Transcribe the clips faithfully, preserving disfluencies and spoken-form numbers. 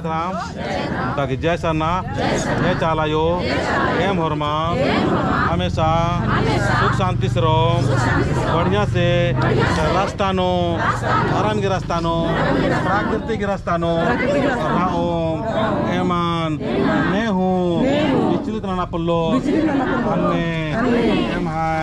राम, ताकि जय सरना, जय चाला आयो, एम होरमा, हमेशा सुख शांति से रओ, बढ़िया से रास्ता नू, धर्म की रास्ता नू, प्राकृतिक रास्ता नू रओ। एमन ने हूँ विचलित नना पोल्लोर, अन्ने एम्है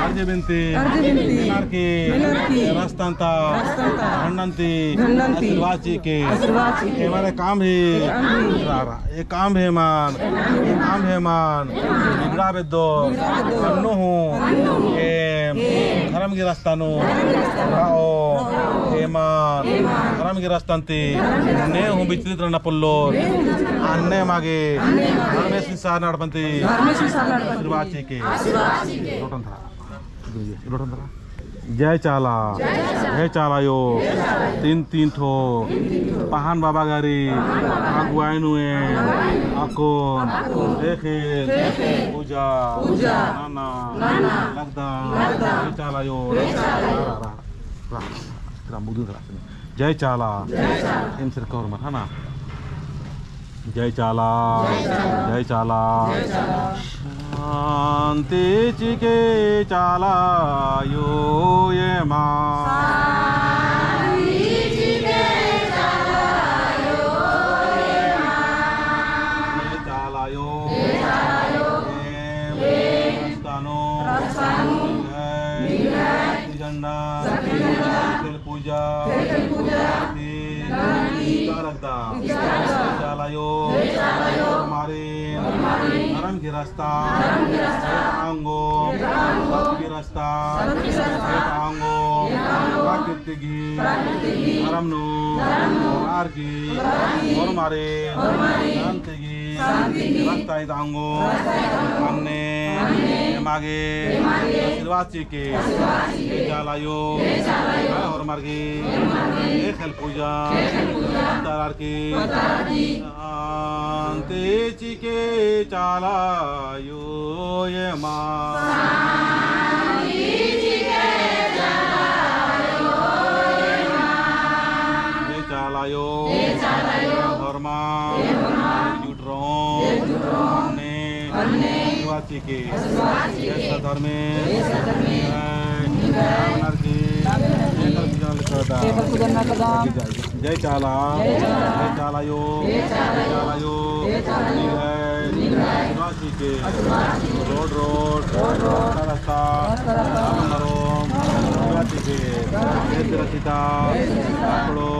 अर्जी बिनती मेनर की रास्ता ता झंडन ती आशीर्वाद चिके। एमन काम ही, रा, रा, ए काम ही मान, ए काम ही मान बिगड़ा बेद्दो, अन्नु हूँ एम धर्म की रास्ता नू रओ। एमन धर्म की रास्ता ती ने हूँ विचलित नना पोल्लोर, अन्ने मागे धर्मेस सरना एड़पन ती आशीर्वाद चिके। लोटन था। जय चाला, जय चाला आयो, तीन तीन ठो पहान बाबा गरी अगुवाई नू एन अक्कुन एख़ेल पूजा नना लगदम। जय चाला आयो। रा, रा, रा, रा, रा, बुद्धू धरा। जय चाला। एम सिरका होरमर, है ना? जय चाला, जय चाला। शांति चिके चाला आयो एमा। जय चाला आयो। एम रास्ता नू निंग्है झंडा, पूजा, आरती, इजता लगदम। जय चाला आयो, होरमारिन धर्म की रास्ता एता ओंगो, सत की रास्ता एता ओंगो, प्राकृतिक ही धर्म नू होरमार की, होरमारिन शांति की रास्ता एता ओंगो, अन्ने एमागे आशीर्वाद चिके। जय चाला आयो, होरमार की एख़ेल पूजा, पत्तरर की शांति चिके चाला आयो एमा। जय चाला आयो, होरमा एकजुट रओ, अन्ने आशीर्वाद चिके। जय सत धर्मेस, जय, जय, जय चाला, जय चाला आयो, जय चाला आयो, निंग्है आशीर्वाद चिके। रोड, रोड, रास्ता, रास्ता, मरोम, आशीर्वाद चिके। जय श्री सीता, पकड़ो,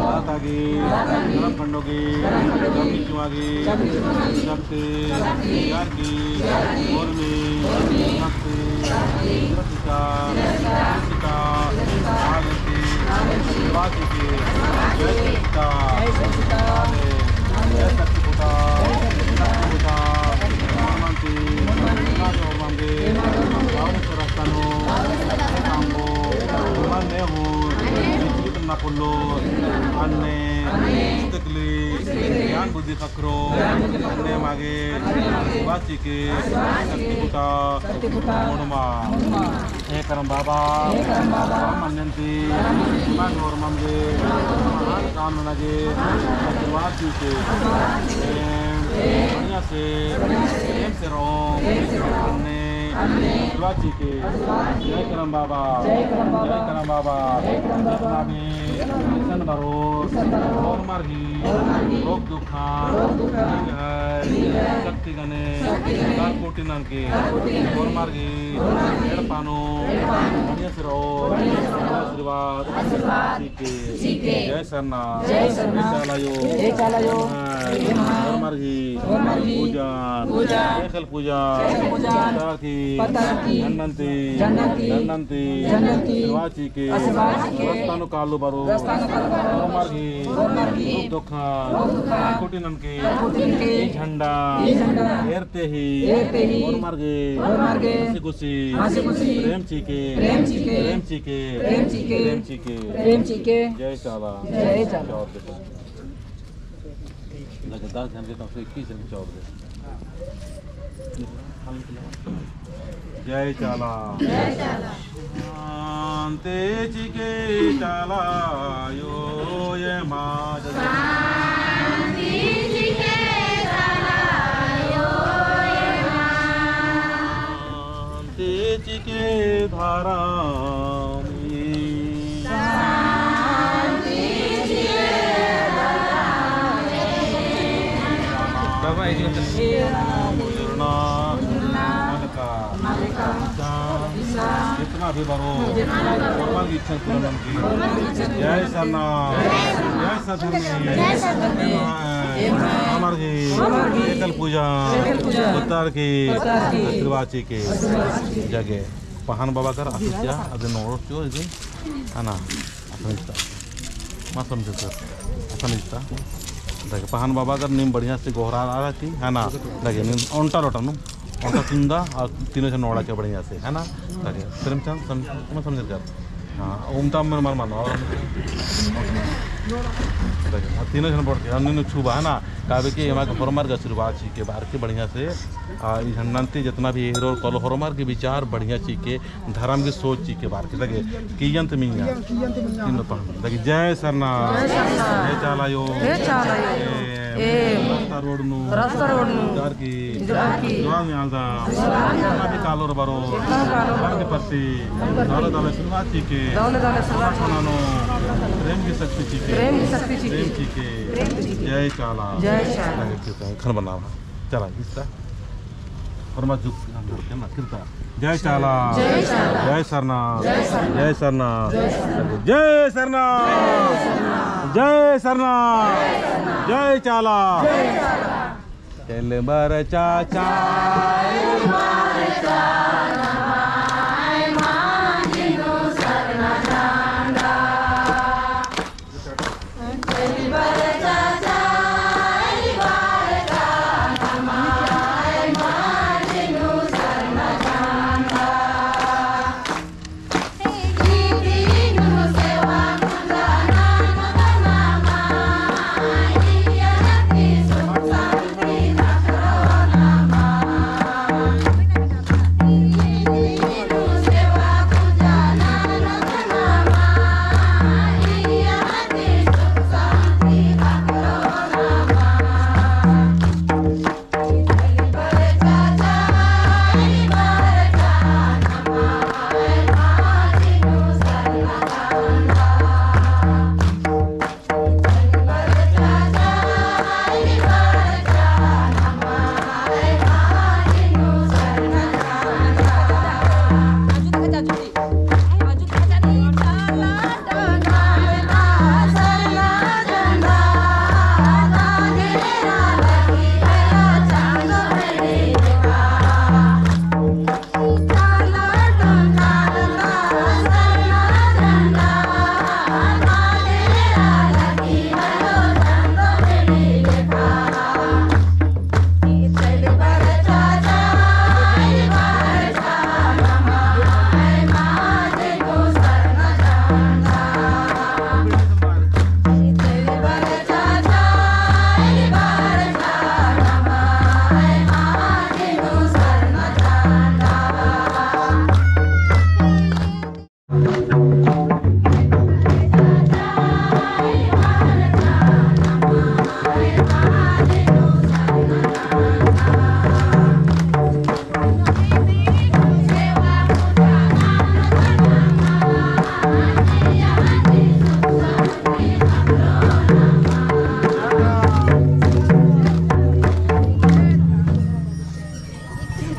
माता की, धर्म खंडो की, शक्ति, शक्ति, ज्ञान की, उर्मी, शक्ति, सीता, सीता, आगंती, आशीर्वाद चिके। जय सीता, जय शक्ति पुता, शक्ति पुता, हनुमंती, हनुमंती, बाबू सरस्तानो, कांगो, मन ने हो, विचलित ना पोल्लो, अन्ने, तकली, ज्ञान बुद्धि खक्रो, अन्ने मागे, आशीर्वाद चिके, शक्ति पुता, शक्ति पुता, मोड़मा। हे करम बाबा, हे करम बाबा, राम मन्यंती, राम मन्यंती, मन होरमम गे, महान काम नना गे, आशीर्वाद चिके। एम, बढ़िया से, प्रेम से रओ, अन्ने, आशीर्वाद चिके। जय करम बाबा, जय करम बाबा, जय करम बाबा, जय करम बाबा। जितना भी सन बरोस, होरमर ही, रोग दुखा, निंग्है, शक्ति गने, कर कोटिनन के, होरमर ही, एड़पा नू, बढ़िया से रओ, आशीर्वाद, चिके। जय सरना, जय सरना। जय चाला आयो, जय चाला आयो। होरमर ही, होरमर ही, पूजन, पूजन, एख़ेल पूजन, एख़ेल पूजन, पत्तरर की, पत्तरर की, झंडन ती, झंडन ती, झंडन ती, झंडन ती, आशीर्वाद चिके, आशीर्वाद चिके, रास्ता नू कालो बरो, रास्ता नू कालो बरो, होरमर ही, होरमर ही, दुख दुखा, दुख दुखा, कोटिनन के, कोटिनन के, ई झंडा, ई झंडा, एरते ही, एरते ही, होरमर गे, होरमर गे, हंसी खुशी, हंसी खुशी, प्रेम चिके, प्रेम चिके, प्रेम चिके, प्रेम चिके, प्रेम चिके, प्रेम चिके। जय चाला। जय चाला। लगभग दस जन के कम से इक्कीस जन के चौक दे। जय चाला। जय चाला। शांति चिके चाला आयो एमा। धरम। बाबा, एक मिनट। जितना भी बरो, भगवान की इच्छा पूरा नमकी। जय सरना, जय सधर्मे, जय सधर्मे। अमर जी, एकल पूजा, एकल पूजा। उतार की, उतार की। आशीर्वाद चिके। जगे पहान बाबा कर आशीष या, अदे नोड़ो चो, इदे, है ना, असन इस्ता। मा समझे सर, असन इस्ता। देखे, पहान बाबा कर नीम बढ़िया से गोहरा आ रहती, है ना, देखे, नीम ओंटा लोटा नू, ओंटा चुंदा, और तीनों से नोड़ा के बढ़िया से, है ना, देखे, प्रेमचंद, सम-, मा समझे कर। हाँ, ओम ताम मन मर मानो, और देखे, और तीनों जन बढ़ के, अन्य छुबा, है ना, काबे के एमा के होरमर के आशीर्वाद चिके, बार के बढ़िया से, आ, ई झंडा ती जितना भी हीरो कल होरमर के विचार बढ़िया चिके, धर्म की सोच चिके बार के लगे, कियंत मिंगा। कियंत, कियंत मिंगा। तीन पहन। लगे, जय सरना। जय सरना। जय चाला आयो। जय चाला आयो। ए, ए, रास्ता रोड नू। रास्ता रोड नू। जार की। जार की। जवान में आलदा। जितना भी कालोर बरो। जितना भी कालोर बरो। की परती। दाले दाले आशीर्वाद चिके। दाले दाले आशीर्वाद चिके। प्रेम की शक्ति चिके। प्रेम की शक्ति चिके। प्रेम चिके। प्रेम चिके। जय चाला। जय चाला। लगे, खन बनावा। चला, इस्ता। और मत झुक, हम झुक के मत, किरता। जय चाला। जय चाला। जय सरना। जय सरना। जय सरना। जय सरना। जय सरना। जय चाला। जय चाला। एले बर चाचा।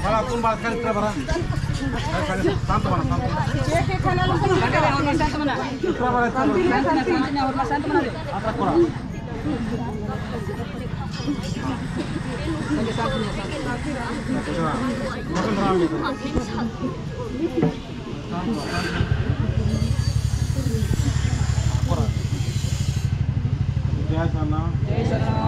बड़ा तुम बात कर, इतना बड़ा। शांत बना, शांत बना। इतना बड़ा, इतना बड़ा। शांत बना, शांत बना, शांत बना। जय सरना। जय सरना।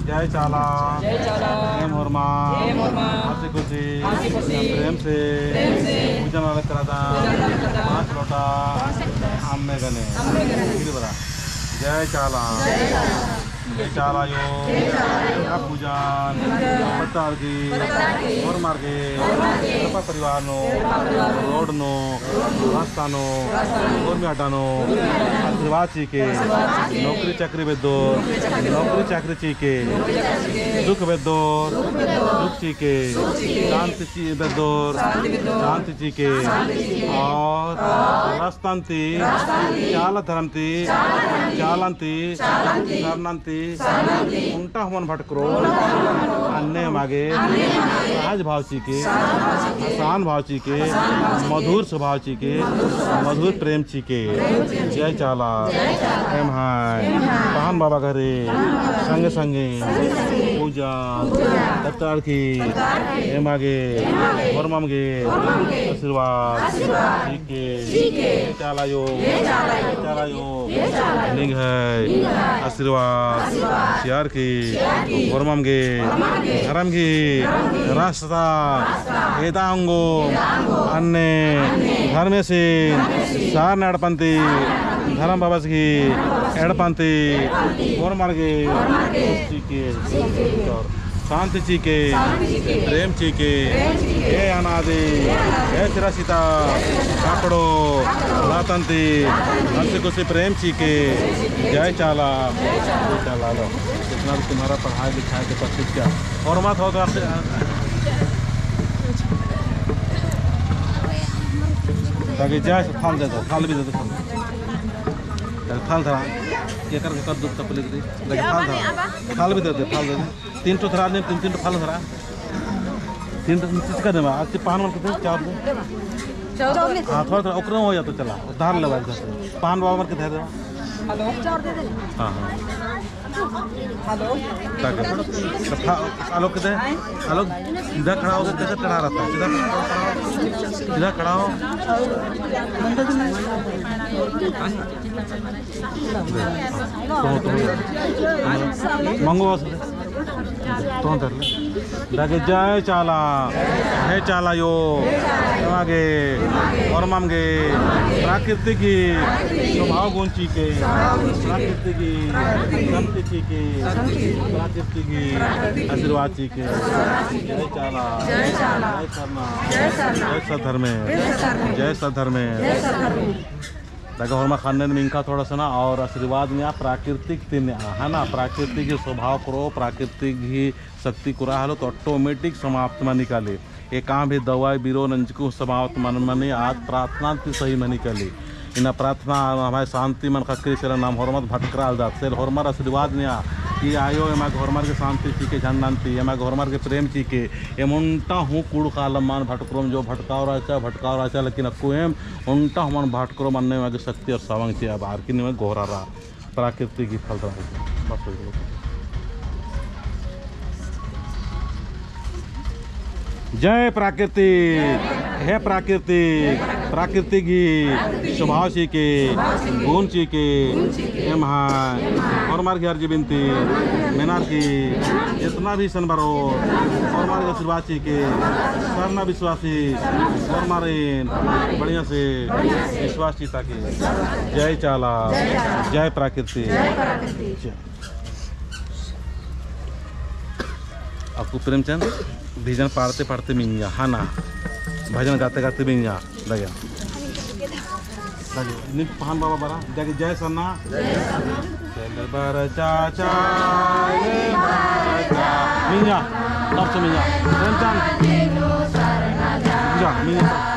जय चाला। जय चाला। एम होरमा। एम होरमा। हंसी खुशी। हंसी खुशी। प्रेम से। प्रेम से। पूजन वाले करादा। पूजन वाले करादा। पाँच लोटा। अम्मे गने। अम्मे गने। फिर बड़ा। जय चाला। जय चाला। जय चाला आयो, पूजन पत्तार की, होरमर गे, सपा परिवार नू, रोड नू, रास्ता नू, होरमी अड्डा नू, आशीर्वाद चिके, नौकरी चाकरी बेद्दोर, नौकरी चाकरी चिके, सुख बेद्दोर, सुख चिके, शांति चि-, बेद्दोर, शांति चिके, और रास्ता ती, चाला धर्म ती, चालन ती, सरनन ती, ओन्टा हूँ मल भटकरो, अन्ने एमा गे सहज भाव चिके, आसान भाव चिके, मधुर स्वभाव चिके, मधुर प्रेम चिके। जय चाला। एम्है पहान बाबा घरे संगे संगे पूजा पत्तार की, एमा गे होरमम गे आशीर्वाद चिके। चाला आयो, चाला आयो, निंग्है आशीर्वाद चिअर की, होरमम गे धरम गही रास्ता एदा ओंगो, अन्ने धर्मेसिन सरना एड़पन्ती, धरम बाबस गही एड़पन्ती, होरमर गे चिके, शांति चिके, प्रेम चिके, हे अनादि, हे सिरासिता, काकड़ो, लातन्ती, हंसी खुशी प्रेम चिके। जय चाला, जय चाला। लो, इतना भी तुम्हारा पढ़ाई लिखाई के प्रतीक्षा। और मत हो तो आपसे, ताकि जय से फल दे दो, फल भी दे दो, फल। ताकि फल धरा, ये करके कर दो, तकलीफ दी। ताकि फल धरा, फल भी दे दे, फल दे दे। तीन ठो धरा, तीन, तीन ठो फल धरा। तीन ठो चीज का देवा, आज पान वाला कितने? चार दे। हाँ, थोड़ा, थोड़ा ओकरे हो या तो चला, उधार लेवा इधर से। पान बाबा मर के धर देवा। हाँ, हाँ। ताकि, तो फा-, आलोक किधर? आलोक, सीधा खड़ा हो, सीधा खड़ा रहता है, सीधा खड़ा हो, सीधा खड़ा हो। तो, तो, मंगो बस। तो धर ले। ताकि जय चाला, हे चाला आयो, एमा गे, होरमम गे, प्राकृतिक गही स्वभाव गुण चिके, प्राकृतिक गही शक्ति चिके, प्राकृतिक गही आशीर्वाद चिके। जय चाला, जय सरना, जय सत धर्मे, जय सत धर्मे। ताकि होरमर ख़न्नन मिंख़ा थोड़ा सा ना और आशीर्वाद नेआ, प्राकृतिक ती नेआ, है ना? प्राकृतिक गही स्वभाव करो, प्राकृतिक गही शक्ति करा हलो तो automatic समाप्त मनी काली। एकाम भी दवाई बिरो नंजकू समाप्त मल मनी, आद प्रार्थना ती सही मनी काली। इन्ना प्रार्थना हमारे शांति मल ख़क्खरी, से ले नाम होरमर भटकरालदत, से ले होरमर आशीर्वाद नेआ कि आयो एमा गे होरमर गे शांति चिके, झंडन ती एमा गे होरमर गे प्रेम चिके, एम ओन्टा हूँ कुँड़ुख़ आलम मल भटकरोम, जो भटकाव रहचा, भटकाव रहचा, लेकिन अक्कु एम ओन्टा हूँ मल भटकरोम, अन्ने एमा गे शक्ति और सवंग चिआ बअर की निमा गे गोहरारआ। प्राकृतिक गही फल रहा। बस हो गया। जय प्राकृतिक, हे प्राकृतिक, प्राकृतिक गही स्वभाव चिके, गुण चिके, एम्है होरमर गही अर्जी बिनती मेनर की जितना भी सन बरओ, होरमर गही आशीर्वाद चिके, सरना विश्वासी होरमारिन बढ़िया से विश्वास चिता के। जय चाला, जय प्राकृतिक। अक्कु प्रेमचंद भजन पाड़ते पाड़ते मिंजा, है ना? भजन गाते गाते मिंजा, लगे। लगे, निक पहान बाबा बरा, जाके जय सरना। जय सरना। चल बरचा चाले बरचा। मिंजा, तब से मिंजा। प्रेमचंद। जा, मिंजा।